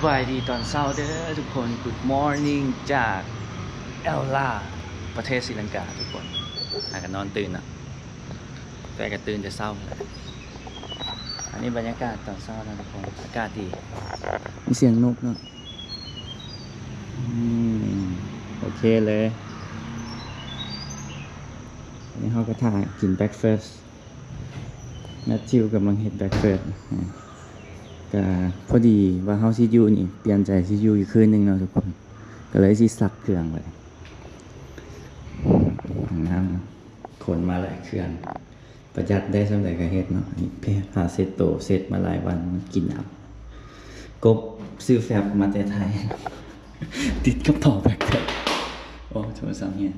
ສະບາຍດີຕອນເຊົ້າເດີທຸກຄົນ Good morning ຈາກແອວລາ ປະເທດສີລັງກາທຸກຄົນ. ຫາກັນນອນຕື່ນເນາະ ແຕ່ກໍຕື່ນແຕ່ເຊົ້າແຫຼະ. ອັນນີ້ບັນຍາກາດຕອນເຊົ້ານະທຸກຄົນ ອາກາດດີ ມີສຽງນົກເນາະ. ອືມ ໂອເຄເລີຍ. ອັນນີ້ເຮົາກໍຖ້າກິນ breakfast. ແມັດທິວກຳລັງເຮັດ breakfast ນະ. ກະພໍດີວ່າເຮົາຊິຢູ່ນີ້ ປ່ຽນໃຈຊິຢູ່ອີກຄືນໜຶ່ງເນາະທຸກຄົນ ກໍເລີຍຊິຊັກເຄື່ອງໄວ້. ຫ້ອງນ້ຳ ຂົນມາຫຼາຍເຄື່ອງ ປະຢັດໄດ້ສ່ຳໃດກໍເຮັດເນາະ. ນີ້ຜ້າເຊັດໂຕ ເຊັດມາຫຼາຍວັນ ກິນເອົາ. ກົບຊື້ແຟັບມາແຕ່ໄທ ຕິດກະເປົາ backpack. ໂອ້ ໂທລະສັບເຮຍ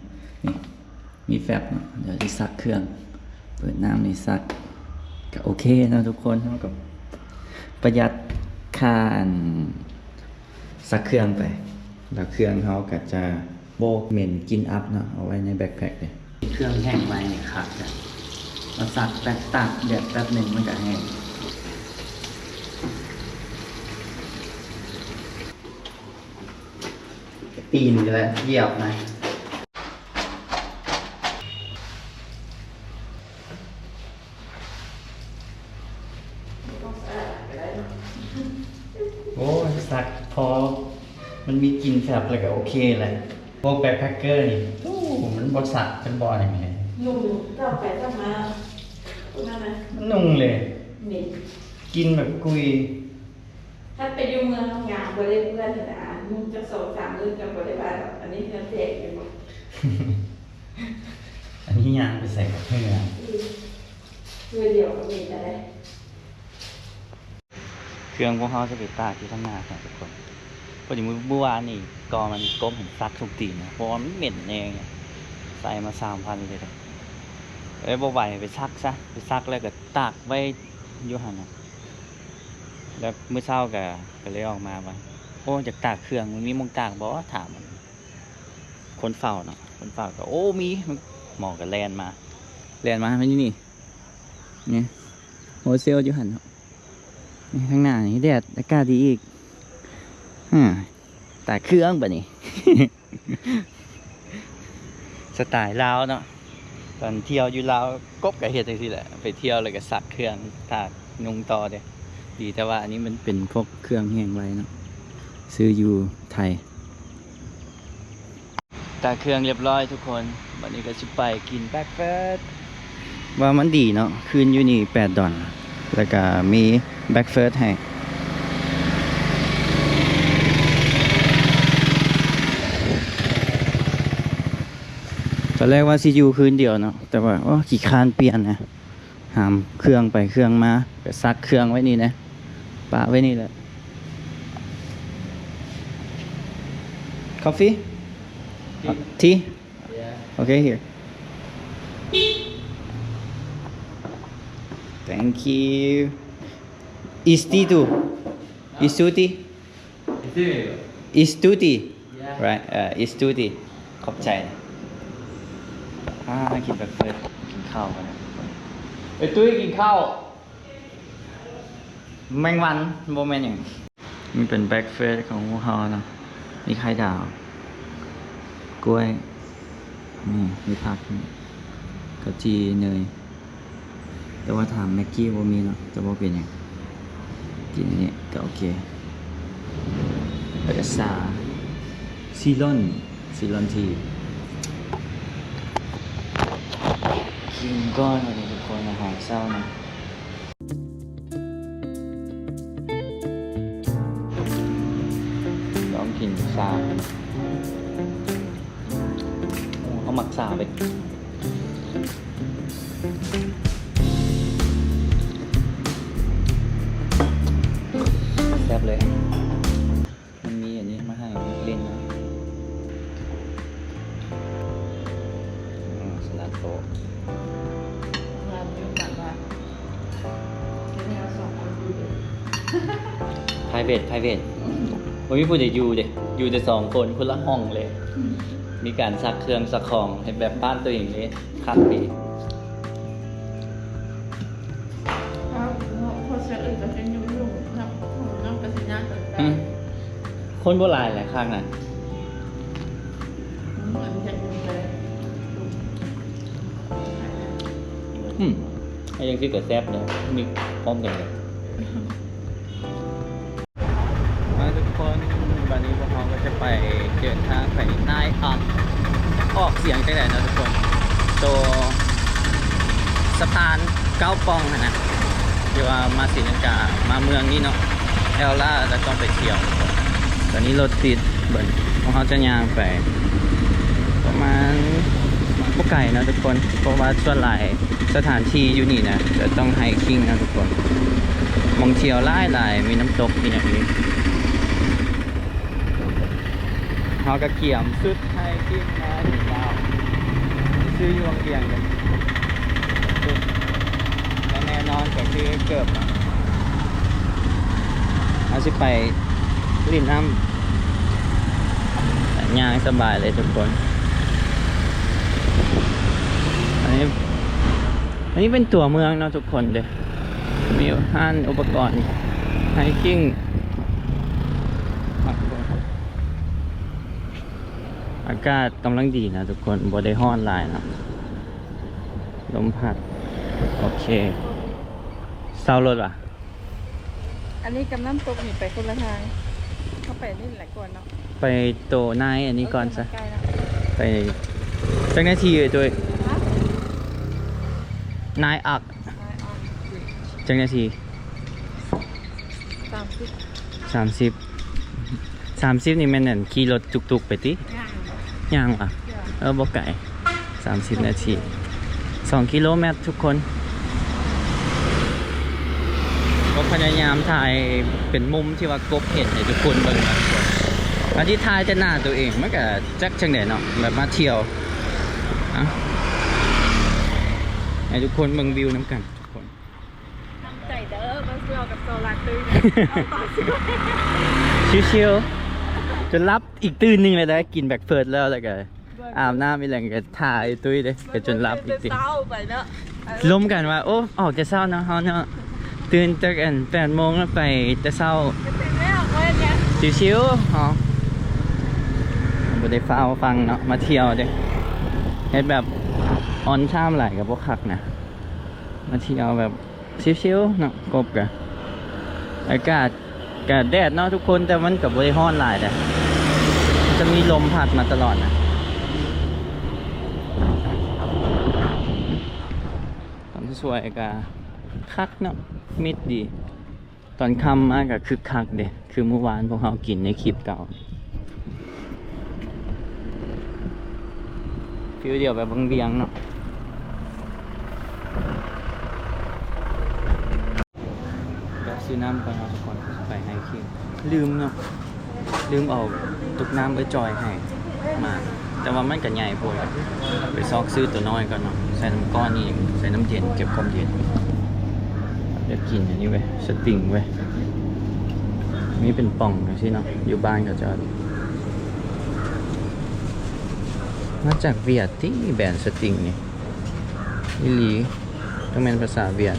ນີ້ ມີແຟັບເນາະ. ດຽວຊິຊັກເຄື່ອງ ເປີດນ້ຳນີ້ຊັກ ກະໂອເຄເນາະທຸກຄົນ. ເຮົາກໍປະຢັດຄ່າອັນຊັກເຄື່ອງໄປ ແລ້ວເຄື່ອງເຮົາກໍຈະບໍ່ເໝັນກິ່ນອັບເນາະ. ເອົາໄວ້ໃນ backpack ເດ້. ເຄື່ອງແຫ້ງໄວນີ້ຄັກ ມາຊັກແປັບ ຕາກແດດແປັບໜຶ່ງມັນກໍແຫ້ງ. ຕີນນີ້ແຫຼະຢຽບນະ. ໂອ້ຍ ຊັກພໍມັນມີກິ່ນແຟບແລ້ວກໍໂອເຄແຫຼະ. ພວກ backpacker ນີ້ ໂອ້ ມັນບໍ່ຊັກຈັກບ່ອນຫຍັງເລີຍ. ນຸ່ງ ເຈົ້າໄປເຈົ້າມາ ພວກນັ້ນນະ ມັນນຸ່ງເລີຍ ເໝັນ ກິ່ນແບບກຸຍ. ຄັນໄປຢູ່ເມືອງຍາມບໍ່ໄດ້ເປື້ອນຫັ້ນນະ ນຸ່ງຈັກສອງສາມມື້ກໍບໍ່ໄດ້ວ່າດອກ. ອັນນີ້ເຮືອນແຕກແມ່ນບໍ່? ອັນນີ້ຍ່າງໄປໃສກັບເຮືອ? ອືມ ເທື່ອດຽວກໍເໝັນແລ້ວເດ້. ເຄື່ອງພວກເຮົາຈະໄປຕາກຢູ່ທາງໜ້າພຸ້ນທຸກຄົນ. ພໍດີມື້ ມື້ວານນີ້ກໍມັນກົບເຫັນຊັກທຸກຕີນນະ ເພາະວ່າມັນເໝັນແຮງ. ໃສ່ມາສາມພັນເລີຍເດ້ ເອີ ບໍ່ໄຫວໄປຊັກຊະ ໄປຊັກແລ້ວກໍຕາກໄວ້ຢູ່ຫັ້ນນະ. ແລ້ວມື້ເຊົ້າກໍ ກໍເລີຍອອກມາວ່າ ໂອ້ ຢາກຕາກເຄື່ອງ ມັນມີໝ່ອງຕາກບໍ່? ຖາມຄົນເຝົ້າເນາະ ຄົນເຝົ້າກໍ ໂອ້ ມີ. ໝໍກໍແລ່ນມາ ແລ່ນມາ ມານີ້ ນີ້ ໂຮເຊວຢູ່ຫັ້ນເນາະ. ນີ້ທາງໜ້ານີ້ແດດ ອາກາດດີອີກ. ອາ ຕາກເຄື່ອງບາດນີ້ ສະໄຕລາວເນາະ. ຕອນທ່ຽວຢູ່ລາວ ກົບກໍເຮັດຈັ່ງຊີ້ແຫຼະ ໄປທ່ຽວແລ້ວກໍຊັກເຄື່ອງ ຕາກນຸ່ງຕໍ່ເດ້. ດີແຕ່ວ່າອັນນີ້ມັນເປັນພວກເຄື່ອງແຫ້ງໄວເນາະ ຊື້ຢູ່ໄທ. ຕາກເຄື່ອງລຽບຮ້ອຍທຸກຄົນ ບັດນີ້ກໍຊິໄປກິນ breakfast. ວ່າມັນດີເນາະ ຄືນຢູ່ນີ້ແປດດອນ ແລ້ວກໍມີ breakfast ໃຫ້. ຕອນແລກວ່າຊິຢູ່ຄືນດຽວເນາະ ແຕ່ວ່າ ໂອ້ ຂີ້ຄ້ານປ່ຽນນະ. ຫາມເຄື່ອງໄປເຄື່ອງມາ ກໍຊັກເຄື່ອງໄວ້ນີ້ນະ ປະໄວ້ນີ້ແຫຼະ. Coffee? Tea? Tea? Yeah. Okay, here. Thank you. Is tea too? Is tea? Is tea? Is tea. Yeah. Right, uh, is tea. ຂອບໃຈ. ອ່າ ກິນ breakfast ກິນເຂົ້າກັນນະ. ເອີ ຕຸ້ຍກິນເຂົ້າ. ແມງວັນ ບໍ່ແມ່ນຫຍັງ. ນີ້ເປັນ breakfast ຂອງພວກເຮົາເນາະ. ມີໄຂ່ດາວ, ກ້ວຍ, ນີ້ ມີຜັກ, ເຂົ້າຈີ່, ເນີຍ. ແຕ່ວ່າຖາມແມັກກີ້ບໍ່ມີເນາະ, ແຕ່ບໍ່ເປັນຫຍັງ, ກິນອັນນີ້ກໍໂອເຄ. ແລ້ວກໍຊາ ຊີລອນ, ຊີລອນທີ. ກິນກ່ອນ ວັນນີ້ທຸກຄົນ ອາຫານເຊົ້ານະ. ລອງກິນຊາ. ໂອ້ ເຮົາມັກຊາເວີຍ. ແຊບເລີຍ. ມັນມີອັນນີ້ມາໃຫ້ເຮົາຫຼິ້ນນະ. ອືມ ສະໜັດໂຕະ. private private ບໍ່ມີຜູ້ໃດຢູ່ເດ້, ຢູ່ແຕ່ສອງຄົນ ຄົນລະຫ້ອງເລີຍ. ມີການຊັກເຄື່ອງຊັກຂອງ ເຮັດແບບບ້ານຕົວເອງເລີຍ, ຄັກດີ. ອືມ. ຄົນບໍ່ຫຼາຍແຫຼະ ຄາງນັ້ນ. ອືມ ໃຫ້ຈັ່ງຊີ້ກໍແຊບເດ້ ມີຄວາມກັນເດ້. ມາທຸກຄົນ ບັດນີ້ພວກເຮົາກໍຈະໄປ ເດີນທາງໄປນາຍອອກ ອອກສຽງຈັ່ງໃດເນາະທຸກຄົນ? ໂຕສະພານເກົ້າປ່ອງຫັ້ນນະ ທີ່ວ່າມາສີລັງກາ ມາເມືອງນີ້ເນາະ ແອວລາ ແລ້ວຕ້ອງໄປທ່ຽວ. ຕອນນີ້ລົດຕິດ ເບິ່ງ ພວກເຮົາຈະຍ່າງໄປປະມານ ບໍ່ໄກເນາະທຸກຄົນ ເພາະວ່າສ່ວນຫຼາຍ ສະຖານທີ່ຢູ່ນີ້ນະ ຈະຕ້ອງໄຮຄິງນະທຸກຄົນ ໝ່ອງທ່ຽວຫຼາຍໆ ມີນ້ຳຕົກ ມີຫຍັງອີກ. ເຮົາກໍກຽມຊຸດໄຮຄິງມາເຫັນວ່າຊື້ຢູ່ວັງວຽງກັນ ແລະ ແນ່ນອນກໍຄືເກີບເນາະ ເຮົາຊິໄປຫຼິ້ນນ້ຳ ຍ່າງສະບາຍເລີຍທຸກຄົນ. ອັນນີ້ ອັນນີ້ເປັນຕົວເມືອງເນາະທຸກຄົນເດ້ ມີຮ້ານອຸປະກອນໄຮຄິງ. ອາກາດກຳລັງດີນະທຸກຄົນ ບໍ່ໄດ້ຮ້ອນຫຼາຍເນາະ ລົມພັດ. ໂອເຄ ເຊົາລົດວ່າ ອັນນີ້ກັບນ້ຳຕົກນີ້ໄປຄົນລະທາງ ເຮົາໄປນີ້ແຫຼະກ່ອນເນາະ ໄປໂຕນາຍອັນນີ້ກ່ອນຊະ. ເອີ ມັນໄກເນາະ ໄປ ຈັກນາທີເອີຍໂຕຍ? ຮະ? ນາຍອອກ ນາຍອອກ ຈັກນາທີ? ສາມສິບ ສາມສິບ ສາມສິບນີ້ແມ່ນອັນຂີ່ລົດຕຸກໆໄປຕິ? ຍ່າງ ຍ່າງຫວາ? ເອີ ບໍ່ໄກ ສາມສິບນາທີ ສອງກິໂລແມັດທຸກຄົນ. ກໍພະຍາຍາມຖ່າຍເປັນມຸມທີ່ວ່າກົບເຫັນໃຫ້ທຸກຄົນເບິ່ງເນາະ. ອັນທີ່ຖ່າຍແຕ່ໜ້າໂຕເອງ ມັນກະຈັກຈັ່ງໃດເນາະ ແບບມາທ່ຽວ. ເອົາ ໃຫ້ທຸກຄົນເບິ່ງວິວນຳກັນທຸກຄົນ. ນຳໃຈເດີ ມາຊ່ວຍກັບໂຊລາຕື່ນ ຊິວໆ ຈົນຫຼັບອີກຕື່ນໜຶ່ງເລີຍໄດ໋ ກິນແບຣັກເຟີດແລ້ວ ແລ້ວກະອາບນ້ຳອີ່ຫຍັງກະຖ້າໄອ້ຕຸ້ຍເດ້ ກະຈົນຫຼັບອີກຕື່ນ. ລົມກັນວ່າ ໂອ້ ອອກແຕ່ເຊົ້າເນາະ ເຮົາເນາະ ຕື່ນແຕ່ອັນແປດໂມງແລ້ວໄປແຕ່ເຊົ້າ ຊິວໆ ເຮົາບໍ່ໄດ້ຟ້າວຟັ່ງເນາະ ມາທ່ຽວເດ້ ເຮັດແບບອອນທາມຫຼາຍກະບໍ່ຄັກນະ ມາທ່ຽວແບບ ຊິວໆເນາະ ກົບກະ ອາກາດກະແດດເນາະທຸກຄົນ ແຕ່ມັນກະບໍ່ໄດ້ຮ້ອນຫຼາຍເດ້ ຈະມີລົມພັດມາຕະຫຼອດນະ. ຕອນສວຍກະຄັກເນາະ ມິດດີ ຕອນຄ່ຳມາກະຄຶກຄັກເດ້ ຄືມື້ວານພວກເຮົາກິນໃນຄລິບເກົ່າ. ຟີລດຽວແບບວັງວຽງເນາະ ແບບຊື້ນ້ຳກ່ອນເນາະທຸກຄົນ ໄປໄຮຄິງ ລືມເນາະ ລືມເອົາຕຸກນ້ຳເອື້ອຍຈອຍໃຫ້ມາ ແຕ່ວ່າມັນກະໃຫຍ່ໂພດ ໄປຊອກຊື້ໂຕນ້ອຍກ່ອນເນາະ ໃສ່ນ້ຳກ້ອນນີ້ ໃສ່ນ້ຳເຢັນ ເກັບຄວາມເຢັນ. ຢາກກິນອັນນີ້ເວີຍ ສະຕິງເວີຍ ມີເປັນປ່ອງຈັ່ງຊີ້ເນາະ ຢູ່ບ້ານເຂົາເຈົ້າ ມາຈາກຫວຽດຕິ ແບຣນສະຕິງນີ້ ອີ່ຫຼີ ຕ້ອງແມ່ນພາສາຫວຽດ.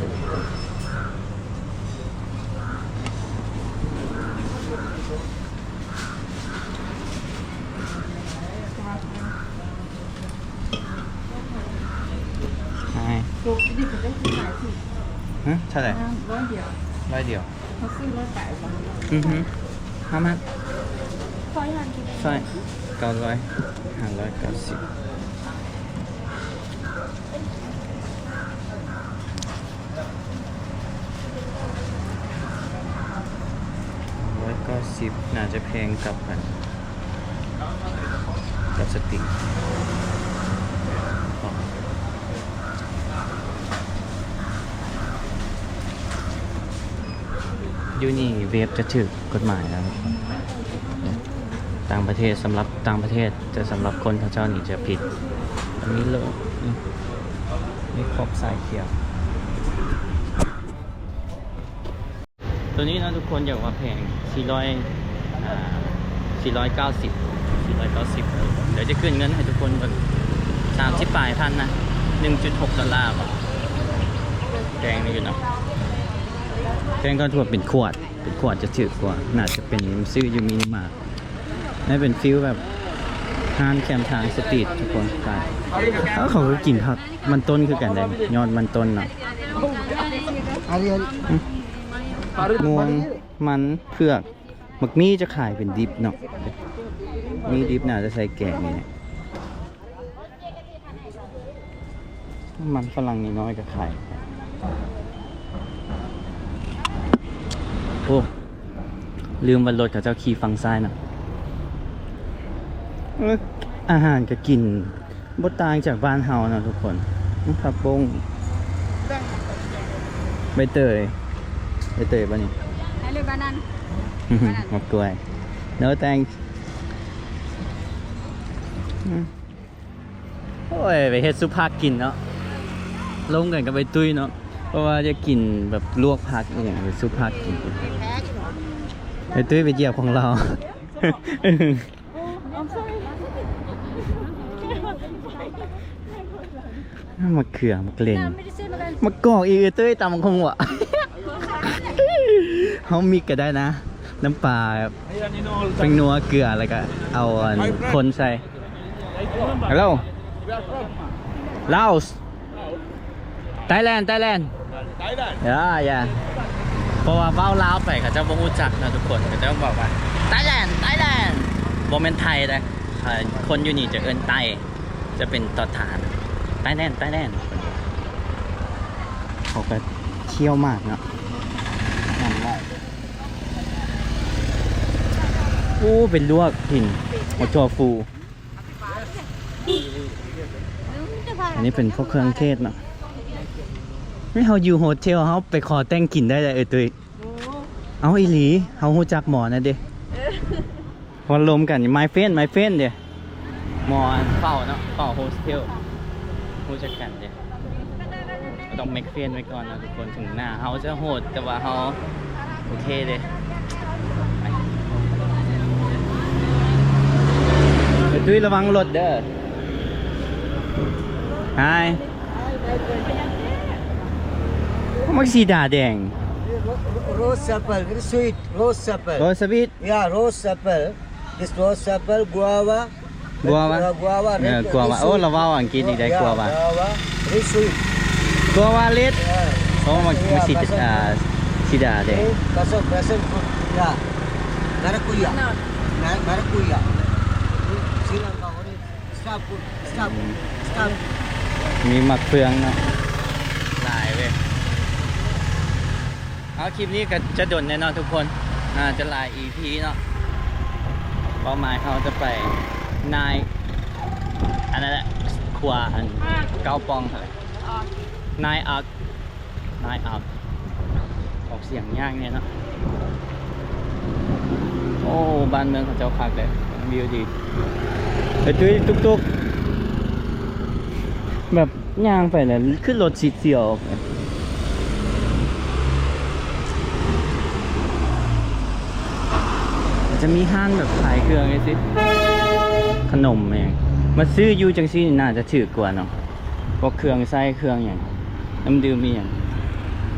ຮະ ເທົ່າໃດ? ຮ້ອຍດຽວ ເຮົາຊື້ຮ້ອຍປາຍ. ອືຮຶ ຮາວມັດ? ເກົ້າຮ້ອຍ ຫ້າຮ້ອຍເກົ້າສິບ. ຮ້ອຍເກົ້າສິບ ໜ້າຈະແພງກັບອັນ ກັບສະຕິງ. ຢູ່ນີ້ເວບຈະຖືກກົດໝາຍແລ້ວ ຕ່າງປະເທດ ສຳລັບຕ່າງປະເທດ ແຕ່ສຳລັບຄົນເຂົາເຈົ້ານີ້ຈະຜິດ. ອັນນີ້ໂລ ນີ້ ນີ້ຄົບສາຍຂຽວ. ໂຕນີ້ເນາະທຸກຄົນ ຢ່າວ່າແພງ ສີ່ຮ້ອຍ ອ່າ ສີ່ຮ້ອຍເກົ້າສິບ ສີ່ຮ້ອຍເກົ້າສິບ. ດຽວຈະຂຶ້ນເງິນໃຫ້ທຸກຄົນເບິ່ງ ສາມສິບປາຍພັນນະ ໜຶ່ງຈຸດຫົກດອນລາບໍ? ແພງຢູ່ເນາະ ແພງກວ່າຖ້ວຍເປັນຂວດ. ຂວດຈະຖືກກວ່າ ໜ້າຈະເປັນຊື້ຢູ່ມິນິມາດ ໃຫ້ເປັນຟີລແບບຮ້ານແຄມທາງສະຕຣີດທຸກຄົນ. ເຂົາກໍກິນຜັກມັນຕົ້ນຄືກັນເດ້ ຍອດມັນຕົ້ນເນາະ ງວງ ມັນເຜືອກ ໝາກມີ້ຈະຂາຍເປັນດິບເນາະ ມີດິບໜ້າຈະໃສ່ແກງນີ້ແຫຼະ. ມັນຝຣັ່ງນ້ອຍໆກໍຂາຍ. ໂອ້ ລືມວ່າລົດເຂົາເຈົ້າຂີ່ຝັ່ງຊ້າຍນະ. ເອີ ອາຫານກໍກິນບໍ່ຕ່າງຈາກບ້ານເຮົາເນາະທຸກຄົນ. ຜັກບົ້ງ ໃບເຕີຍ ໃບເຕີຍບໍ່ນີ້? ໃຫ້ເລີຍບານນັ້ນ ໝາກກ້ວຍ. No thanks. ໂອ້ຍ ໄປເຮັດຊຸບຜັກກິນເນາະ ລົມກັນກັບໄອ້ຕຸ້ຍເນາະ ເພາະວ່າຢາກກິນແບບລວກຜັກອີ່ຫຍັງ ຊຸບຜັກກິນ. I'm sorry. ມະເຂືອ ມະເລັ່ງ ມະກອກອີກ ເອີຍ ເຕີຍ ຕຳບັກຫຸ່ງຫວະ. ເຮົາມິກກໍໄດ້ນະ ນ້ຳປາ ແປ້ງນົວ ເກືອ ແລ້ວກໍເອົາອັນຄົນໃສ່. Hello. Laos. Thailand, Thailand. Thailand. Yeah, yeah. ເພາະວ່າເວົ້າລາວໄປ ເຂົາເຈົ້າບໍ່ຮູ້ຈັກນະທຸກຄົນ ເຂົາເຈົ້າບອກວ່າ Thailand, Thailand. ບໍ່ແມ່ນໄທເດ້ ຄົນຢູ່ນີ້ຈະເອີ້ນໄຕ້ ຈະເປັນຕໍ່ຖານ Thailand, Thailand. ເຂົາກໍຂ້ຽວໝາກເນາະ ໂອ້ ເປັນລວກກິນ ຫົວຖົ່ວຟູ. ອັນນີ້ເປັນພວກເຄື່ອງເທດເນາະ. ນີ້ເຮົາຢູ່ໂຮເທວ ເຮົາໄປຂໍແຕ່ງກິນໄດ້ເລີຍ ເອີຍ ຕຸ້ຍ. ເອົ້າ ອີ່ຫຼີ ເຮົາຮູ້ຈັກໝໍນັ້ນເດ້ ເອີ ເວົ້າລົມກັນ my friend my friend ເດ້ ໝໍເຝົ້າເນາະ ເຝົ້າໂຮສເທວ ຮູ້ຈັກກັນເດ້. ກໍຕ້ອງ make friend ໄວ້ກ່ອນເນາະທຸກຄົນ ເຖິງໜ້າເຮົາຈະໂຫດ ແຕ່ວ່າເຮົາໂອເຄເດ້. ໄປຕຸ້ຍ ລະວັງລົດເດີ. Hi. ມັນສີດາແດງ. Rose apple, very sweet, rose apple. Rose sweet? Yeah, rose apple. This rose apple, guava, ກົວວະ ເອີ ກົວວະ ເອີ ເອີ ເອີ ເອີ ໂອ້ ລາວເວົ້າອັງກິດອີກໄດ້ ກົວວະ ເອີ ເອີ ກົວວະລິດ ເອີ ໂອ້ ມັນ ມັນສີ ເອີ ສີດາແດງ ເອີ ມາຣາກູຢາ ມາ ມາຣາກູຢາ ສີລັງກາ ໂອເຣນຈ໌ ສະຕາຣ໌ຟຣຸດ ສະຕາຣ໌ຟຣຸດ ສະຕາຣ໌ຟຣຸດ ມີໝາກເຟືອງເນາະ ຫຼາຍເວີຍ. ເອົາ ຄລິບນີ້ກໍຈະດົນແນ່ນອນທຸກຄົນ ໜ້າຈະຫຼາຍອີພີເນາະ. ເປົ້າໝາຍເຮົາຈະໄປນາຍ ອັນນັ້ນແຫຼະ ຄົວອັນເກົ້າປ່ອງຫັ້ນແຫຼະ ນາຍອັກ ນາຍອັກ ອອກສຽງຍາກແນ່ເນາະ. ໂອ້ ບ້ານເມືອງເຂົາເຈົ້າຄັກເດ້ ວິວດີ. ໄປຕຸ້ຍ ຕຸກໆ ແບບຍ່າງໄປແລ້ວຄືລົດຊິດສຽວ. ຈະມີຮ້ານແບບຂາຍເຄື່ອງຈັ່ງຊີ້ ຂະໜົມຫຍັງ ມາຊື້ຢູ່ຈັ່ງຊີ້ໜ້າຈະຖືກກວ່າເນາະ. ພວກເຄື່ອງໃຊ້ເຄື່ອງຫຍັງ ນ້ຳດື່ມອີ່ຫຍັງ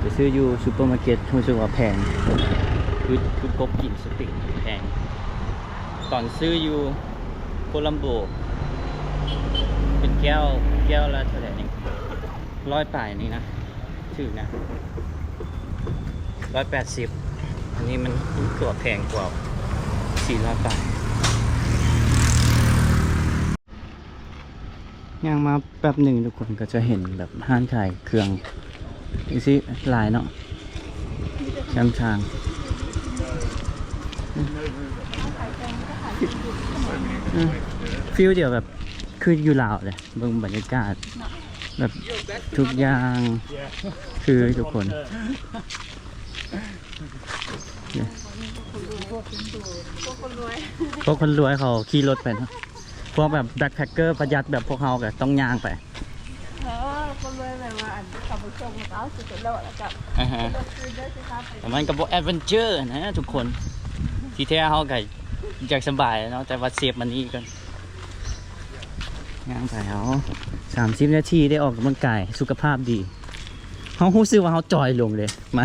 ໄປຊື້ຢູ່ຊຸບເປີມາເກັດຮູ້ສຶກວ່າແພງ ຄື ຄືກົບກິນສະຕິງແພງ. ຕອນຊື້ຢູ່ໂຄລັມໂບ ເປັນແກ້ວ ແກ້ວລະເທົ່າໃດນີ້ ຮ້ອຍປາຍນີ້ນະ ຖືກນະ ຮ້ອຍແປດສິບ. ອັນນີ້ມັນຕົວແພງກວ່າ ສີ່ຮ້ອຍປາຍ. ຍ່າງມາແປັບໜຶ່ງທຸກຄົນກໍຈະເຫັນແບບຮ້ານຂາຍເຄື່ອງຈັ່ງຊີ້ຫຼາຍເນາະ ແຄມທາງ. ອືມ ຟີລດຽວແບບຄືຢູ່ລາວເລີຍ ເບິ່ງບັນຍາກາດແບບທຸກຢ່າງຄືທຸກຄົນ. ພວກຄົນລວຍ ພວກຄົນລວຍເຂົາຂີ່ລົດໄປເນາະ ພວກແບບແບັກແພັກເກີປະຢັດແບບພວກເຮົາກໍຕ້ອງຍ່າງໄປ. ເອີ ຄົນລວຍແບບວ່າອັນເຂົາໄປສົ່ງເຂົາເອົາຊິໄປໂລດແລ້ວກໍ ອ່າຮະ ລົດຄືນເດີຊິພາໄປ ແຕ່ມັນກໍບໍ່ແອັດເວັນເຈີນະທຸກຄົນ ທີ່ແທ້ເຮົາກໍຢາກສະບາຍເນາະ ແຕ່ວ່າເຊບມັນນີ້ກ່ອນ. ຍ່າງໄປເຮົາ ສາມສິບນາທີໄດ້ອອກກຳລັງກາຍ ສຸຂະພາບດີ ເຮົາຮູ້ສຶກວ່າເຮົາຈ່ອຍລົງເດ້ ມາ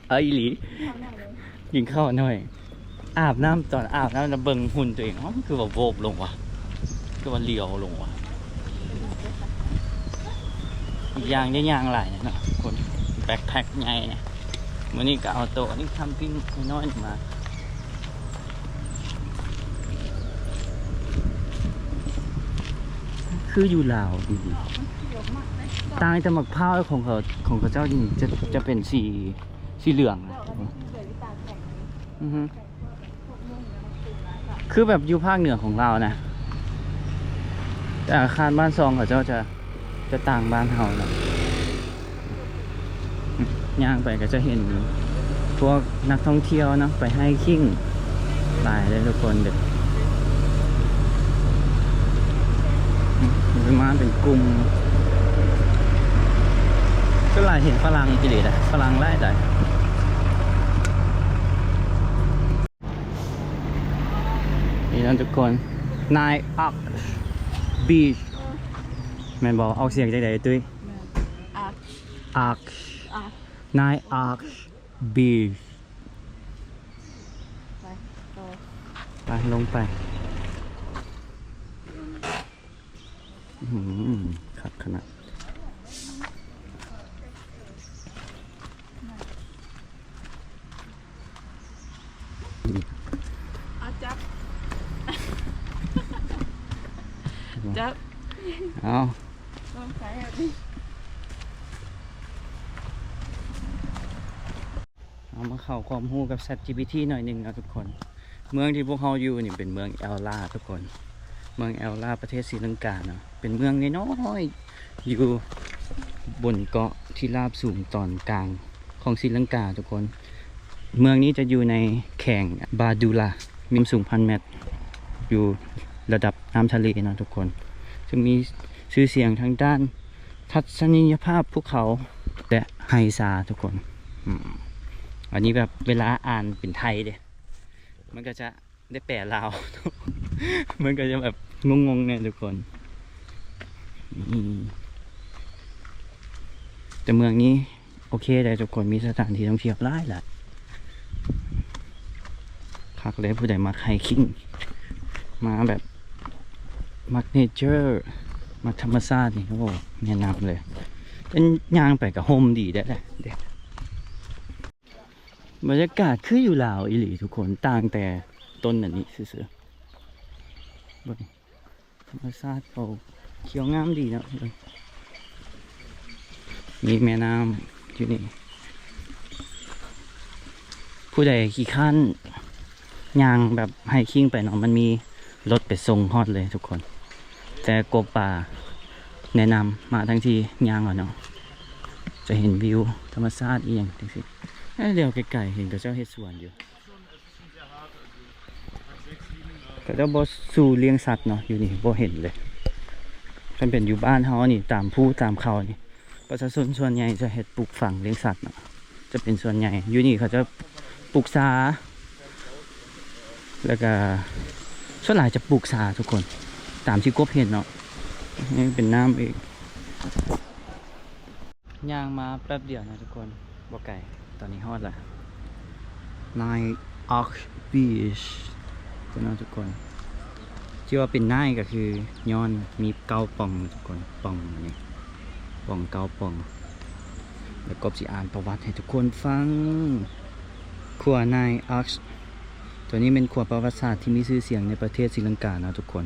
ເອີ ອີ່ຫຼີ. ກິນເຂົ້າໜ້ອຍ ອາບນ້ຳ ຕອນອາບນ້ຳແລ້ວເບິ່ງຫຸ່ນຕົວເອງ ເອົ້າ ຄືວ່າໂວບລົງວະ ຄືວ່າຫຼຽວລົງວະ. ອີກຢ່າງໄດ້ຍ່າງຫຼາຍເນາະ ຄົນແບັກແພັກໃຫຍ່ນະ. ມື້ນີ້ກໍເອົາໂຕນີ້ camping ນ້ອຍໆ ມາ ຄືຢູ່ລາວດີໆ. ຕ່າງແຕ່ໝາກພ້າວຂອງເຂົາ ຂອງເຂົາເຈົ້ານີ້ຈະ ຈະເປັນສີ ສີເຫຼືອງນະ. ອືຮຶ ຄືແບບຢູ່ພາກເໜືອຂອງລາວນະ ແຕ່ອາຄານບ້ານຊ່ອງເຂົາເຈົ້າຈະ ຈະຕ່າງບ້ານເຮົາເນາະ. ຍ່າງໄປກໍຈະເຫັນພວກນັກທ່ອງທ່ຽວເນາະ ໄປ hiking ຫຼາຍເດ້ທຸກຄົນເດ້. ອືມ ມາເປັນກຸ່ມ ສ່ວນຫຼາຍເຫັນຝຣັ່ງອີ່ຫຼີນະ ຝຣັ່ງຫຼາຍໃດ. ນີ້ນະທຸກຄົນ Nine Arch Beach ແມ່ນບໍ່? ອອກສຽງຈັ່ງໃດຕຸ້ຍ? ແມ່ນ Arch Arch Arch Nine Arch Beach ໄປຕໍ່ ໄປ ລົງໄປ. ອືມ ຄັກຂະໜາດ. ເອົາຈັບ ຈັບ ເອົາ ລອງໃສ່ເອົາດິ. ເອົາມາເຂົ້າຄວາມຮູ້ກັບ ChatGPT ໜ້ອຍໜຶ່ງເນາະທຸກຄົນ. ເມືອງທີ່ພວກເຮົາຢູ່ນີ້ເປັນເມືອງແອວລາທຸກຄົນ. ເມືອງແອວລາ ປະເທດສີລັງກາເນາະ ເປັນເມືອງນ້ອຍໆ ຢູ່ບົນເກາະທີ່ລາບສູງຕອນກາງຂອງສີລັງກາທຸກຄົນ. ເມືອງນີ້ຈະຢູ່ໃນແຂວງບາດູລາ ມີຄວາມສູງພັນແມັດ ຢູ່ລະດັບນ້ຳທະເລເນາະທຸກຄົນ ຊຶ່ງມີຊື່ສຽງທາງດ້ານທັດສະນີຍະພາບພູເຂົາ ແລະ ໄຮຊາທຸກຄົນ. ອືມ ອັນນີ້ແບບເວລາອ່ານເປັນໄທເດ້ ມັນກໍຈະ ໄດ້ແປລາວ ມັນກໍຈະແບບງົງໆແດ່ທຸກຄົນ. ອືມ ແຕ່ເມືອງນີ້ໂອເຄໄດ໋ທຸກຄົນ ມີສະຖານທີ່ທ່ອງທ່ຽວຫຼາຍໆ ຄັກເລີຍ. ຜູ້ໃດມັກ hiking ມາແບບມັກ nature ມັກທຳມະຊາດນີ້ ໂອ້ ແນະນຳເລີຍ. ແຕ່ຍ່າງໄປກໍຮົ່ມດີໄດ໋ແຫຼະ. ບັນຍາກາດຄືຢູ່ລາວອີ່ຫຼີທຸກຄົນ ຕ່າງແຕ່ຕົ້ນອັນນີ້ຊື່ໆ. ເບິ່ງທຳມະຊາດເຂົາຂຽວງາມດີເນາະ. ເບິ່ງ ມີແມ່ນ້ຳຢູ່ນີ້. ຜູ້ໃດຂີ້ຄ້ານຍ່າງແບບ hiking ໄປເນາະ ມັນມີລົດໄປສົ່ງຮອດເລີຍທຸກຄົນ. ແຕ່ກົບປາແນະນຳມາທັງທີ່ຍ່າງເອົາເນາະ ຈະເຫັນວິວທຳມະຊາດອີ່ຫຍັງຈັ່ງຊີ້. ແລ້ວໃກ້ໆ ເຫັນເຂົາເຈົ້າເຮັດສວນຢູ່. ເຂົາເຈົ້າບໍ່ສູ່ລ້ຽງສັດເນາະ ຢູ່ນີ້ບໍ່ເຫັນເລີຍ. ຄັນເປັນຢູ່ບ້ານເຮົານີ້ ຕາມພູຕາມເຂົານີ້ ປະຊາຊົນສ່ວນໃຫຍ່ຈະເຮັດປູກຝັງລ້ຽງສັດເນາະ ຈະເປັນສ່ວນໃຫຍ່. ຢູ່ນີ້ເຂົາຈະປູກຊາ ແລ້ວກະສ່ວນຫຼາຍຈະປູກຊາທຸກຄົນ ຕາມທີ່ກົບເຫັນເນາະ. ນີ້ເປັນນ້ຳອີກ. ຍ່າງມາແປັບດຽວນະທຸກຄົນ ບໍ່ໄກ ຕອນນີ້ຮອດລະ Nine Arch Beach ພຸ້ນເນາະທຸກຄົນ. ທີ່ວ່າເປັນ Nine ກໍຄືຍ້ອນມີເກົ້າປ່ອງນະທຸກຄົນ ປ່ອງນີ້ ປ່ອງເກົ້າປ່ອງ. ແລ້ວກໍຊິອ່ານປະຫວັດໃຫ້ທຸກຄົນຟັງ. ຂົວ Nine Arch ຕົວນີ້ແມ່ນຂົວປະຫວັດສາດທີ່ມີຊື່ສຽງໃນປະເທດສີລັງກາເນາະທຸກຄົນ.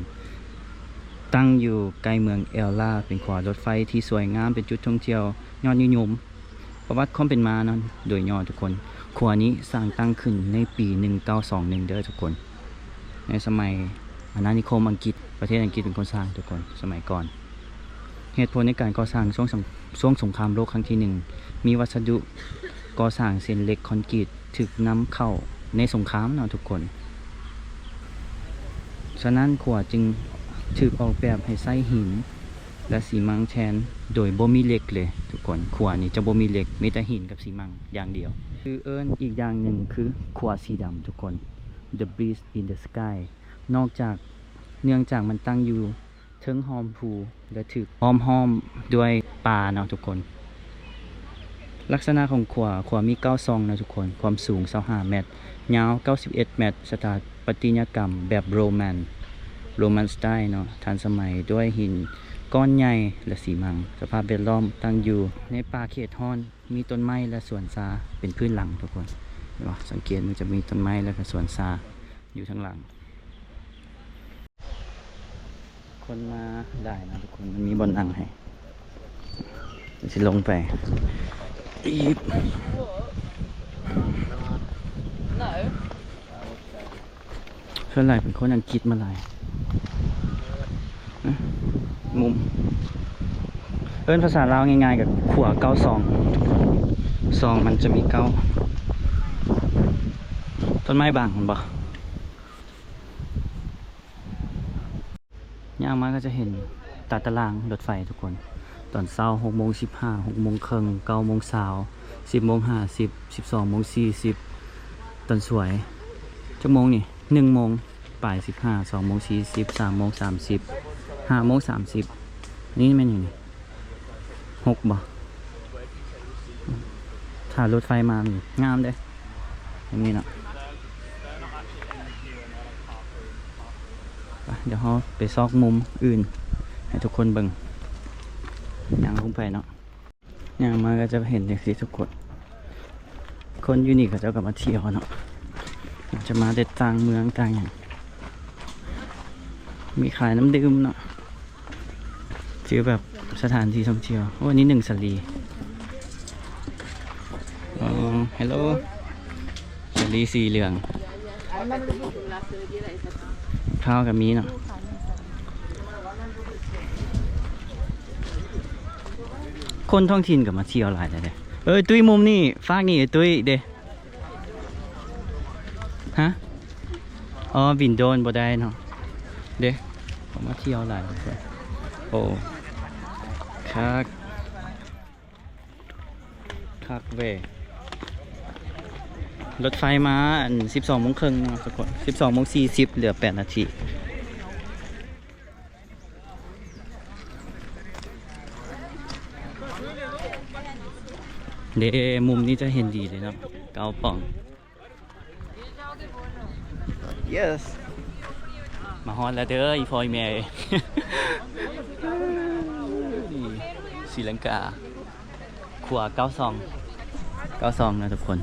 ຕັ້ງຢູ່ໃກ້ເມືອງແອວລາ ເປັນຂົວລົດໄຟທີ່ສວຍງາມ ເປັນຈຸດທ່ອງທ່ຽວຍອດນິຍົມ. ປະຫວັດຄວາມເປັນມາເນາະ ໂດຍຫຍໍ້ທຸກຄົນ ຂົວນີ້ສ້າງຕັ້ງຂຶ້ນໃນປີໜຶ່ງເກົ້າສອງໜຶ່ງເດີທຸກຄົນ. ໃນສະໄໝອານານິຄົມອັງກິດ ປະເທດອັງກິດເປັນຄົນສ້າງທຸກຄົນ ສະໄໝກ່ອນ. ເຫດຜົນໃນການກໍ່ສ້າງ ຊ່ວງ ຊ່ວງສົງຄາມໂລກຄັ້ງທີໜຶ່ງ ມີວັດສະດຸກໍ່ສ້າງເຊັ່ນເຫຼັກ, ຄອນກຣີດ ຖືກນຳເຂົ້າໃນສົງຄາມເນາະທຸກຄົນ. ສະນັ້ນ ຂົວຈຶ່ງຖືກອອກແບບໃຫ້ໃຊ້ຫີນ ແລະ ຊີມັງແທນ ໂດຍບໍ່ມີເຫຼັກເລີຍທຸກຄົນ. ຂົວນີ້ຈະບໍ່ມີເຫຼັກ ມີແຕ່ຫີນກັບຊີມັງຢ່າງດຽວ. ຊື່ເອີ້ນອີກຢ່າງໜຶ່ງຄືຂົວສີດຳທຸກຄົນ The Bridge in the Sky. ນອກຈາກ ເນື່ອງຈາກມັນຕັ້ງຢູ່ເທິງຮ່ອມພູ ແລະ ຖືກອ້ອມຫ້ອມດ້ວຍປ່າເນາະທຸກຄົນ. ລັກສະນະຂອງຂົວ, ຂົວມີເກົ້າຊ່ອງນະທຸກຄົນ, ຄວາມສູງຊາວຫ້າແມັດ, ຍາວເກົ້າສິບເອັດແມັດ, ສະຖາປັດຕິຍະກຳແບບໂຣມັນ, ໂຣມັນສະໄຕເນາະ, ທັນສະໄໝດ້ວຍຫີນກ້ອນໃຫຍ່ ແລະ ຊີມັງ. ສະພາບແວດລ້ອມຕັ້ງຢູ່ໃນປ່າເຂດຮ້ອນ, ມີຕົ້ນໄມ້ ແລະ ສວນຊາເປັນພື້ນຫຼັງທຸກຄົນ. ເຫັນບໍ່? ສັງເກດມັນຈະມີຕົ້ນໄມ້ ແລະ ກະສວນຊາຢູ່ທາງຫຼັງ. ຄົນມາຫຼາຍນະທຸກຄົນ, ມັນມີບ່ອນນັ່ງໃຫ້. ດຽວຊິລົງໄປອີກ. ສ່ວນຫຼາຍເປັນຄົນອັງກິດມາຫຼາຍ. ມຸມ ເອີ້ນພາສາລາວງ່າຍໆ ກະຂົວເກົ້າຊ່ອງ. ຊ່ອງມັນຈະມີເກົ້າ. ຕົ້ນໄມ້ບັງ ເຫັນບໍ່? ຍ່າງມາກະຈະເຫັນຕາຕະລາງລົດໄຟທຸກຄົນ. ຕອນເຊົ້າຫົກໂມງສິບຫ້າ, ຫົກໂມງເຄິ່ງ, ເກົ້າໂມງຊາວ, ສິບໂມງຫ້າສິບ, ສິບສອງໂມງສີ່ສິບ. ຕອນສວຍຈັກໂມງນີ້? ໜຶ່ງໂມງປາຍສິບຫ້າ, ສອງໂມງສີ່ສິບ, ສາມໂມງສາມສິບ, ຫ້າໂມງສາມສິບ. ນີ້ແມ່ນຫຍັງນີ້? ຫົກບໍ່? ຖ້າລົດໄຟມານີ້ງາມເດ້ ແບບນີ້ເນາະ. ໄປ ດຽວເຮົາໄປຊອກມຸມອື່ນໃຫ້ທຸກຄົນເບິ່ງ. ຍ່າງລົງໄປເນາະ, ຍ່າງມາກະຈະເຫັນຈັ່ງຊີ້ທຸກຄົນ. ຄົນຢູ່ນີ້ເຂົາເຈົ້າກະມາທ່ຽວເນາະ, ອາດຈະມາແຕ່ຕ່າງເມືອງຕ່າງຫຍັງ. ມີຂາຍນ້ຳດື່ມເນາະ. ຄືແບບສະຖານທີ່ທ່ອງທ່ຽວ. ໂອ້ ອັນນີ້ໜຶ່ງສາລີ. ອໍ ເຮລໂລ ສາລີສີເຫຼືອງ. ຂ້າວກະມີເນາະ. ຄົນທ້ອງຖິ່ນກະມາທ່ຽວຫຼາຍແທ້ເດ້. ເອີ ຕຸ້ຍ ມຸມນີ້ ຟາກນີ້ ເອີ ຕຸ້ຍ ເດ້. ຮະ? ອໍ ບິນໂດຣນບໍ່ໄດ້ເນາະ. ເດ້ ເຂົາມາທ່ຽວຫຼາຍ. ໂອ້ ຄັກ ຄັກເວີຍ. ລົດໄຟມາອັນສິບສອງໂມງເຄິ່ງເນາະທຸກຄົນ, ສິບສອງໂມງສີ່ສິບ ເຫຼືອແປດນາທີ. ເດ້ ມຸມນີ້ຈະເຫັນດີເລີຍເນາະ, ເກົ້າປ່ອງ. Yes ມາຮອດແລ້ວເດີ ອີ່ພໍ່ອີ່ແມ່ເອີຍ. ນີ້ ສີລັງກາ ຂົວເກົ້າຊ່ອງ, ເກົ້າຊ່ອງນະທຸກຄົນ.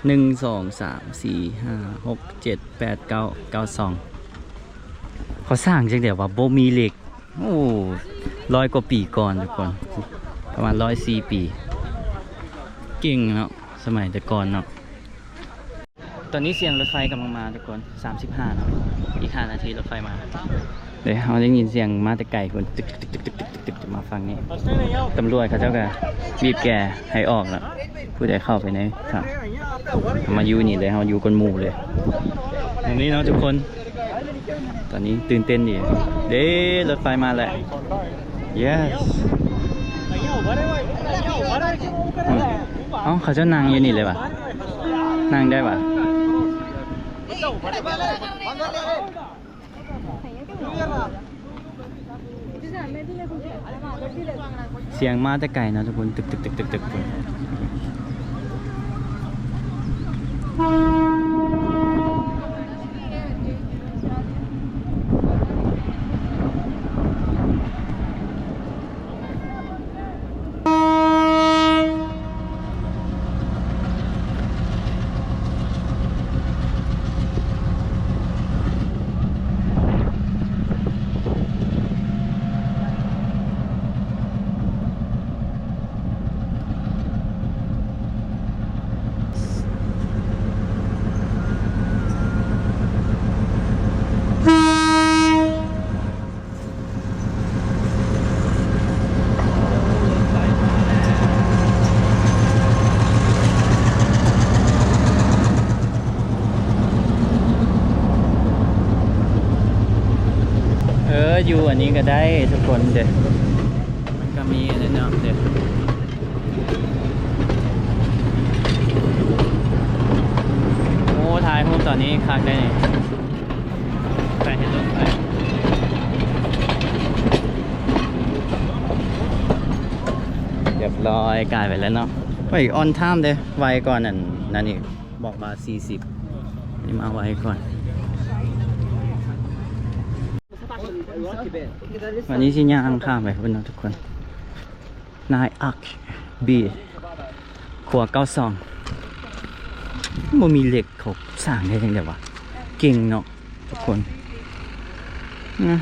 ໜຶ່ງ ສອງ ສາມ ສີ່ ຫ້າ ຫົກ ເຈັດ ແປດ ເກົ້າ ເກົ້າຊ່ອງ. ເຂົາສ້າງຈັ່ງໃດວະ ບໍ່ມີເຫຼັກ. ໂອ້ ຮ້ອຍກວ່າປີກ່ອນທຸກຄົນ, ປະມານຮ້ອຍສີ່ປີ. ເກັ່ງເນາະ ສະໄໝແຕ່ກ່ອນເນາະ. ຕອນນີ້ສຽງລົດໄຟກຳລັງມາທຸກຄົນ, ສາມສິບຫ້າເນາະ, ອີກຫ້ານາທີລົດໄຟມາ. ເດ້ ເຮົາໄດ້ຍິນສຽງມາແຕ່ໄກພຸ້ນ ຕຶກໆໆໆ ມາຝັ່ງນີ້. ຕຳຫຼວດເຂົາເຈົ້າກະບີບແກໃຫ້ອອກລະ, ຜູ້ໃດເຂົ້າໄປໃນຖ້ຳ ມາຢູ່ນີ້ເລີຍ, ເຮົາຢູ່ກ່ອນໝູ່ເລີຍ. ແບບນີ້ເນາະທຸກຄົນ. ຕອນນີ້ຕື່ນເຕັ້ນດີເດ້, ລົດໄຟມາແລ້ວ. Yes ອືມ. ເອົ້າ ເຂົາເຈົ້ານັ່ງຢູ່ນີ້ເລີຍຫວາ? ນັ່ງໄດ້ຫວາ? ສຽງມາແຕ່ໄກເນາະທຸກຄົນ, ຕຶກໆໆໆ ພຸ້ນ. ເອີ ຢູ່ອັນນີ້ກະໄດ້ທຸກຄົນເດ້, ມັນກະມີອັນນັ້ນເນາະເດ້. ໂອ້ ຖ່າຍຮູບຕອນນີ້ຄັກເດ້ນີ້. ໄປເຫັນລົດໄຟ ຮຽບຮ້ອຍ ກາຍໄປແລ້ວເນາະ. ໄປ on time ເດ້ ໄວກ່ອນອັນນັ້ນອີກ ບອກວ່າສີ່ສິບ ນີ້ມາໄວກ່ອນ. ວັນນີ້ຊິຍ່າງຂ້າມໄປພຸ້ນເນາະທຸກຄົນ. ນາຍອັກບີ ຂົວເກົ້າສອງ ບໍ່ມີເຫຼັກ ເຂົາສ້າງໄດ້ຈັ່ງໃດວະ? ເກັ່ງເນາະທຸກຄົນນະ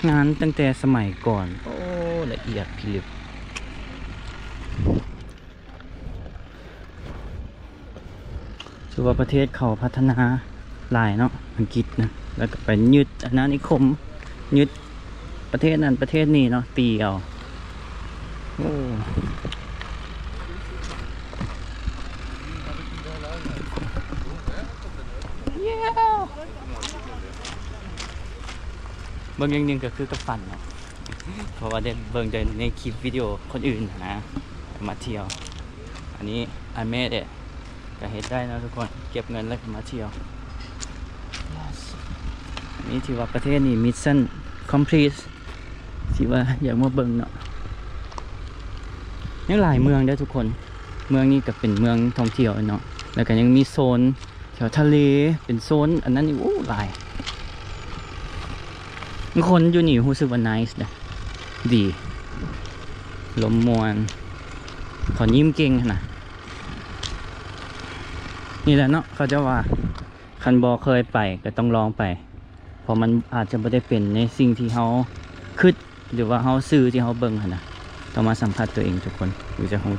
ງານຕັ້ງແຕ່ສະໄໝກ່ອນ. ໂອ້ ລະອຽດພິລຶກ. ຖືວ່າປະເທດເຂົາພັດທະນາຫຼາຍເນາະ ອັງກິດນະ ແລ້ວກໍໄປຍຶດອານານິຄົມ ຍຶດປະເທດນັ້ນປະເທດນີ້ເນາະ ຕີເອົາ. ໂອ້ ເບິ່ງຢ່າງໜຶ່ງກໍຄືກັບຝັນເນາະ ເພາະວ່າໄດ້ເບິ່ງແຕ່ໃນຄລິບວິດີໂອຄົນອື່ນນະ ມາທ່ຽວ. ອັນນີ້ I made it ກໍເຮັດໄດ້ເນາະທຸກຄົນ ເກັບເງິນແລ້ວກໍມາທ່ຽວ. ນີ້ຖືວ່າປະເທດນີ້ mission complete ທີ່ວ່າຢາກມາເບິ່ງເນາະ. ຍັງຫຼາຍເມືອງເດ້ທຸກຄົນ ເມືອງນີ້ກໍເປັນເມືອງທ່ອງທ່ຽວເນາະ ແລ້ວກໍຍັງມີໂຊນ ແຖວທະເລ ເປັນໂຊນອັນນັ້ນອີກ ໂອ້ ຫຼາຍ. ຄົນຢູ່ນີ້ຮູ້ສຶກວ່າ nice ເດ້ ດີ ລົມມ່ວນ ເຂົາຍິ້ມເກັ່ງຫັ້ນນະ. ນີ້ແຫຼະເນາະ ເຂົາເຈົ້າວ່າ ຄັນບໍ່ເຄີຍໄປກໍຕ້ອງລອງໄປ ເພາະມັນອາດຈະບໍ່ໄດ້ເປັນໃນສິ່ງທີ່ເຮົາຄິດ ຫຼືວ່າເຮົາ ສື່ທີ່ເຮົາເບິ່ງຫັ້ນນະ ຕ້ອງມາສຳຜັດຕົວເອງທຸກຄົນ ເຮົາຈະຮູ້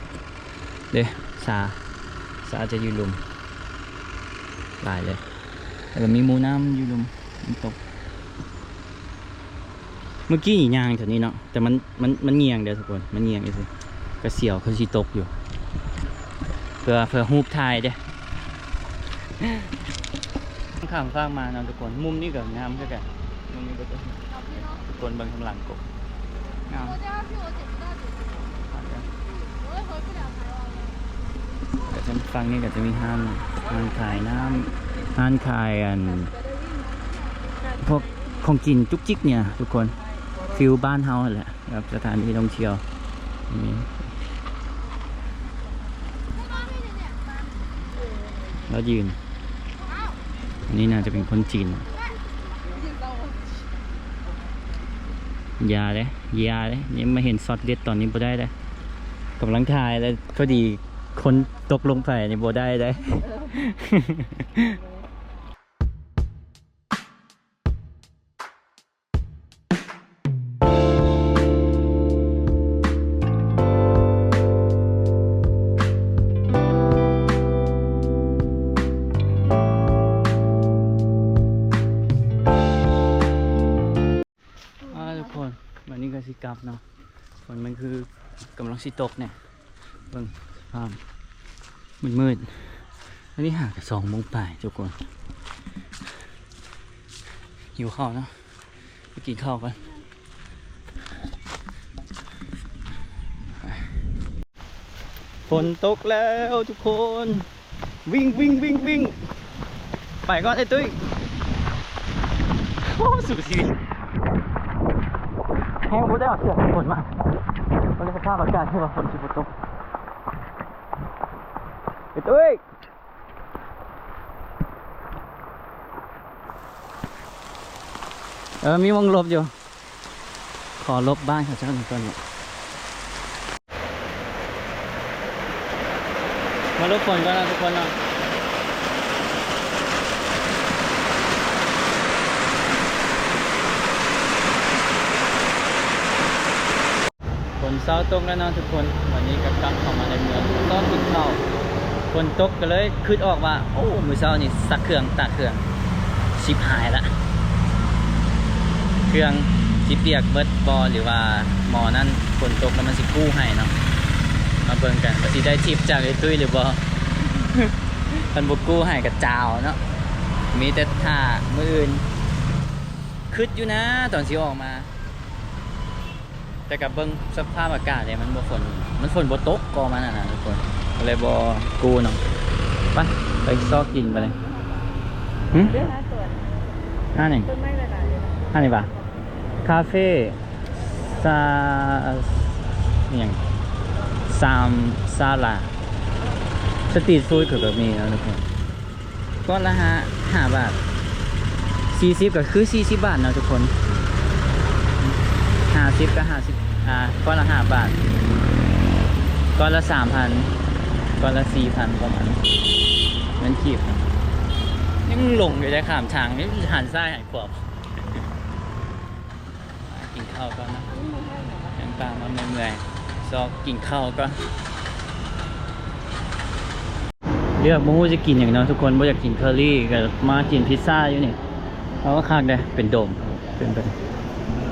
ເດ້. ສາ ສາຈະຢູ່ລຸ່ມຫຼາຍເລີຍ ແລ້ວກໍມີໝູນ້ຳຢູ່ລຸ່ມນ້ຳຕົກ. ເມື່ອກີ້ນີ້ຍ່າງແຖວນີ້ເນາະ ແຕ່ມັນ ມັນ ມັນຍ່ຽງເດ້ທຸກຄົນ ມັນຍ່ຽງຊື່ໆ ກະສຽວຄືຊິຕົກຢູ່ ເພື່ອ ເພື່ອຮູບຖ່າຍເດ້. ຂ້າມຟາກມາເນາະທຸກຄົນ ມຸມນີ້ກໍງາມຄືກັນ ມຸມນີ້ກໍ ທຸກຄົນເບິ່ງຂ້າງຫຼັງກົບ ງາມ. ກໍທາງຝັ່ງນີ້ກໍຈະມີຮ້ານ ຮ້ານຂາຍນ້ຳ ຮ້ານຂາຍອັນ ພວກຂອງກິນຈຸກຈິກນີ້ນະທຸກຄົນ ຟີລບ້ານເຮົາຫັ້ນແຫຼະ ແບບສະຖານທີ່ທ່ອງທ່ຽວ. ນີ້ ລາວຢືນ ອັນນີ້ໜ້າຈະເປັນຄົນຈີນ. ຢ່າເດ້ ຢ່າເດ້ ຍັງມາເຫັນຊັອດເດັດຕອນນີ້ບໍ່ໄດ້ເດ້ ກຳລັງຖ່າຍແລ້ວ ພໍດີຄົນຕົກລົງໄປນີ້ບໍ່ໄດ້ເດ້. ອ່າ ທຸກຄົນ ບັດນີ້ກໍຊິກັບເນາະ ຝົນມັນຄືກຳລັງຊິຕົກແນ່ ເບິ່ງສະພາບມືດໆ ອັນນີ້ຫາກະສອງໂມງປາຍທຸກຄົນ. ຫິວເຂົ້າເນາະ ໄປກິນເຂົ້າກ່ອນ. ຝົນຕົກແລ້ວທຸກຄົນ ວິ່ງ ວິ່ງ ວິ່ງ ວິ່ງ ໄປກ່ອນໄອ້ຕຸ້ຍ. ໂອ້ ສູ້ຊີວິດ ແຮງບໍ່ໄດ້ເອົາເສື້ອກັນຝົນມາ ເບິ່ງສະພາບອາກາດຄືວ່າຝົນຊິບໍ່ຕົກ. ໄອ້ຕຸ້ຍ ເອີ ມີໝ່ອງຫຼົບຢູ່ ຂໍຫຼົບບ້ານເຂົາເຈົ້າກ່ອນເນາະ ມາຫຼົບຝົນກ່ອນເນາະທຸກຄົນເນາະ. ຝົນເຊົາຕົກແລ້ວເນາະທຸກຄົນ ວັນນີ້ກໍກັບເຂົ້າມາໃນເມືອງ ຊອກກິນເຂົ້າ ຝົນຕົກກໍເລີຍຄິດອອກວ່າ ໂອ້ ມື້ເຊົ້ານີ້ຊັກເຄື່ອງຕາກເຄື່ອງ ຊິບຫາຍລະ ເຄື່ອງຊິປຽກເບິດບໍ່ ຫຼືວ່າໝໍ້ນັ້ນຝົນຕົກແລ້ວມັນຊິກູ້ໃຫ້ເນາະ. ມາເບິ່ງກັນວ່າຊິໄດ້ທິບຈາກໄອ້ຕຸ້ຍຫຼືບໍ່ ຄັນບໍ່ກູ້ໃຫ້ກໍຈາວເນາະ ມີແຕ່ຖ້າມື້ອື່ນ. ຄິດຢູ່ນະຕອນຊິອອກມາ ແຕ່ກໍເບິ່ງສະພາບອາກາດແລ້ວ ມັນບໍ່ຝົນ ມັນຝົນບໍ່ຕົກກໍມັນນັ້ນນະທຸກຄົນ ກໍເລີຍບໍ່ກູ້ເນາະ. ໄປ ໄປຊອກກິນໄປເລີຍ. ຫຶ? ຮ້ານຫຍັງ? ຮ້ານນີ້ຫວາ? ຄາເຟ ຊາ ຫຍັງ? ຊາມຊາລາ. ສະຕຣີດຟູດເຂົາກໍມີເນາະທຸກຄົນ. ກ້ອນລະຫ້າ ຫ້າບາດ ສີ່ສິບກໍຄືສີ່ສິບບາດເນາະທຸກຄົນ. ຫ້າສິບກໍຫ້າສິບ ອ່າ ກ້ອນລະຫ້າບາດ ກ້ອນລະສາມພັນ ກ້ອນລະສີ່ພັນປະມານ ເງິນກີບ. ຍັງຫຼົງຢູ່ເດ້ ຂ້າມທາງນີ້ ຫັນຊ້າຍຫັນຂວາ. ກິນເຂົ້າກ່ອນເນາະ ຍ່າງປ່າມາເມື່ອຍໆ ຊອກກິນເຂົ້າກ່ອນ. ເລືອກບໍ່ຮູ້ຈະກິນຫຍັງເນາະທຸກຄົນ ບໍ່ຢາກກິນເຄີຣີ ກໍມາກິນພິຊຊ່າຢູ່ນີ້. ເອົາ ຄັກເດ້ ເປັນໂດມ ເປັນ ເປັນ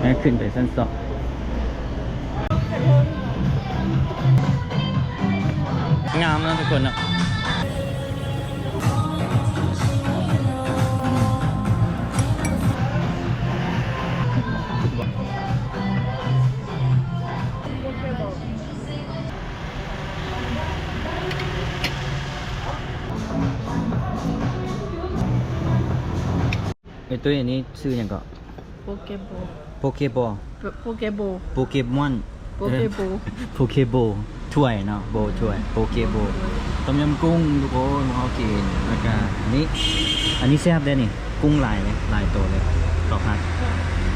ໃຫ້ຂຶ້ນໄປຊັ້ນສອງ. ງາມເນາະທຸກຄົນເນາະ. ເອີ ຕຸ້ຍ ອັນນີ້ຊື່ຫຍັງເກາະ? ໂປເກໂບ ໂປເກໂບ ໂປເກໂບ ໂປເກມອນ ໂປເກໂບ ເອີ ໂປເກໂບ ຖ້ວຍເນາະ ໂບຖ້ວຍ ໂປເກໂບ ຕົ້ມຍຳກຸ້ງທຸກຄົນ ພວກເຮົາກິນ. ແລ້ວກະອັນນີ້ ອັນນີ້ແຊບເດ້ນີ້ ກຸ້ງຫຼາຍເລີຍ ຫຼາຍໂຕເລີຍ ເຂົ້າຜັດ.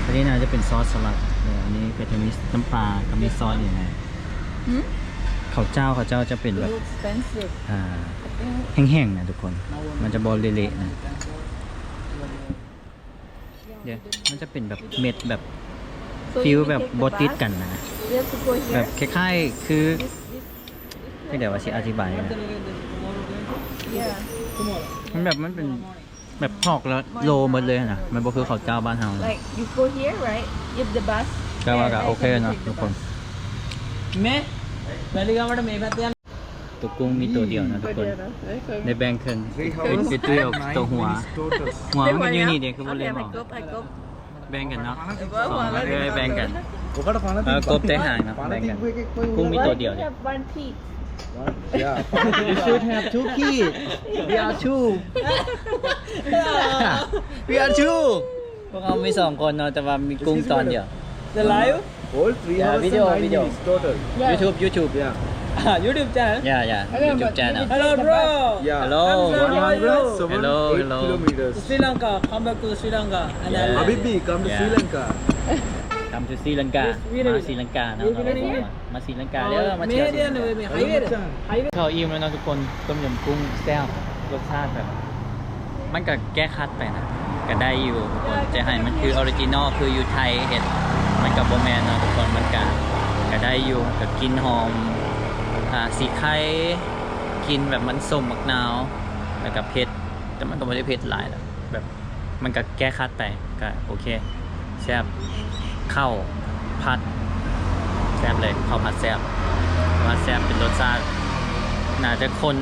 ອັນນີ້ໜ້າຈະເປັນຊອດສະຫຼັດ ເອີ ອັນນີ້ກໍຈະມີນ້ຳປາ ກໍມີຊອດນີ້ນະ. ຫືມ? ເຂົ້າເຈົ້າ ເຂົ້າເຈົ້າຈະເປັນແບບ ອ່າ ແຫ້ງໆນະທຸກຄົນ ມັນຈະບໍ່ເລະໆນະ. ເດ້ ມັນຈະເປັນແບບເມັດແບບ ຟີລແບບບໍ່ຕິດກັນນະ ແບບຄ້າຍໆຄື ຈັ່ງໃດວ່າຊິອະທິບາຍນະ ມັນແບບ ມັນເປັນແບບພອກແລ້ວໂລໝົດເລີຍນະ ມັນບໍ່ຄືເຂົ້າເຈົ້າບ້ານເຮົາ. Like you go here, right? If the bus ແຕ່ວ່າກໍໂອເຄເນາະທຸກຄົນ. ແມ່ ໂຕກຸ້ງມີໂຕດຽວນະທຸກຄົນ ໄດ້ແບ່ງເຄິ່ງ ເປັນຕົວຫົວ ຫົວມັນຢູ່ນີ້ເດ້ ຄືບໍ່ເລີຍ ແບ່ງກັນເນາະ ສອງເອື້ອຍແບ່ງກັນ. ເອີ ກົບແຕ່ຫາງເນາະ ແບ່ງກັນ ກຸ້ງມີໂຕດຽວເດ້. You should have two kids. We are two. We are two. ພວກເຮົາມີສອງຄົນເນາະ ແຕ່ວ່າມີກຸ້ງຕອນດຽວ. The live? All three hours and nine minutes total. YouTube, YouTube. Yeah. YouTube channel? Yeah, yeah. YouTube channel. Hello, bro. Yeah. Hello. One hundred seventy-eight kilometers. Sri Lanka. Come back to Sri Lanka. And Habibi, come to Sri Lanka. Come to Sri Lanka. ມາສຣີລັງກາເນາະ ມາສຣີລັງກາເດີ ມາທ່ຽວສຣີລັງກາ. ເຂົ້າອີ່ມແລ້ວເນາະທຸກຄົນ ຕົ້ມຍຳກຸ້ງແຊບ ລົດຊາດແບບ ມັນກະແກ້ຂັດໄປນະ ກະໄດ້ຢູ່ທຸກຄົນ. ຈະໃຫ້ມັນຄືອໍຣິຈິນໍ ຄືຢູ່ໄທເຮັດ ມັນກະບໍ່ແມ່ນເນາະທຸກຄົນ. ມັນກະ ກະໄດ້ຢູ່ ກະກິ່ນຫອມ ອ່າ ສີໄຄ ກິ່ນແບບມັນສົ້ມໝາກນາວ ແລ້ວກະເຜັດ ແຕ່ມັນກະບໍ່ໄດ້ເຜັດຫຼາຍ ແບບ ມັນກະແກ້ຂັດໄປ ກະໂອເຄ ແຊບ. ເຂົ້າຜັດແຊບເລີຍ ເຂົ້າຜັດແຊບ ເຂົ້າຜັດແຊບ ເປັນລົດຊາດ ໜ້າຈະຄົນ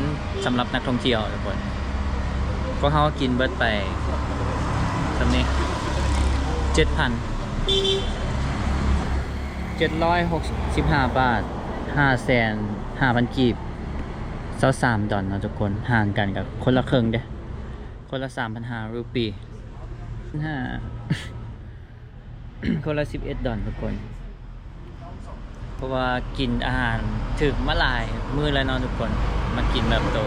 ສຳລັບນັກທ່ອງທ່ຽວທຸກຄົນ. ພວກເຮົາກິນເບິດໄປສ່ຳນີ້ ເຈັດພັນ ເຈັດຮ້ອຍຫົກສິບຫ້າບາດ ຫ້າແສນຫ້າພັນກີບ ຊາວສາມດອນເນາະທຸກຄົນ. ຫານກັນກະຄົນລະເຄິ່ງເດ້ ຄົນລະສາມພັນຫ້າຣູປີ ຫ້າ ຄົນລະສິບເອັດດອນທຸກຄົນ. ເພາະວ່າກິນອາຫານຖືກມາຫຼາຍມື້ແລ້ວເນາະທຸກຄົນ ມາກິນແບບໂຕ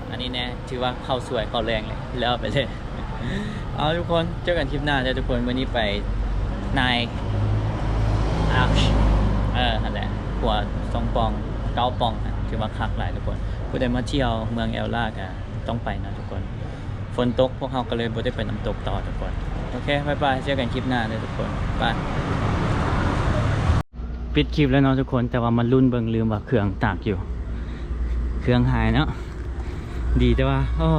ອັນນີ້ແນ່ ຖືວ່າເຂົ້າສວຍເຂົ້າແລງເລີຍ ແລ້ວໄປເລີຍ. ເອົາທຸກຄົນ ເຈີກັນຄລິບໜ້າເດີທຸກຄົນ. ມື້ນີ້ໄປ Nine Arch ເອີ ຫັ້ນແຫຼະ ຂົວສອງປ່ອງ ເກົ້າປ່ອງ ຖືວ່າຄັກຫຼາຍທຸກຄົນ. ຜູ້ໃດມາທ່ຽວເມືອງແອວລາກະ ຕ້ອງໄປນະທຸກຄົນ. ຝົນຕົກ ພວກເຮົາກໍເລີຍບໍ່ໄດ້ໄປນ້ຳຕົກຕໍ່ທຸກຄົນ. ໂອເຄ ບາຍບາຍ ເຈີກັນຄລິບໜ້າເດີທຸກຄົນ. ບາຍ. ປິດຄລິບແລ້ວເນາະທຸກຄົນ ແຕ່ວ່າມາລຸ້ນເບິ່ງ ລືມວ່າເຄື່ອງຕາກຢູ່ ເຄື່ອງຫາຍເນາະ. ດີແຕ່ວ່າ ໂອ້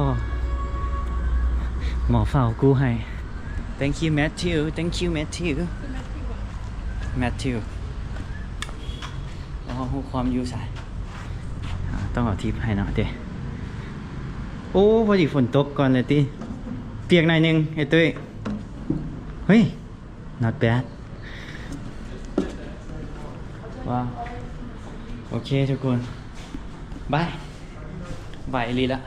ໝໍເຝົ້າກູ້ໃຫ້. Thank you Matthew. Thank you Matthew. Matthew. ອໍ ຮູ້ຄວາມຢູ່ໃສ ອ່າ ຕ້ອງເອົາທິບໃຫ້ເນາະເດ້. ໂອ້ ພໍດີຝົນຕົກກ່ອນເລີຍຕິ ປຽກໜ້ອຍໜຶ່ງ ໄອ້ຕຸ້ຍ. ເຮີ້ຍ not bad. ວ້າວ ໂອເຄທຸກຄົນ ບາຍ. ໄວອີ່ຫຼີລະ.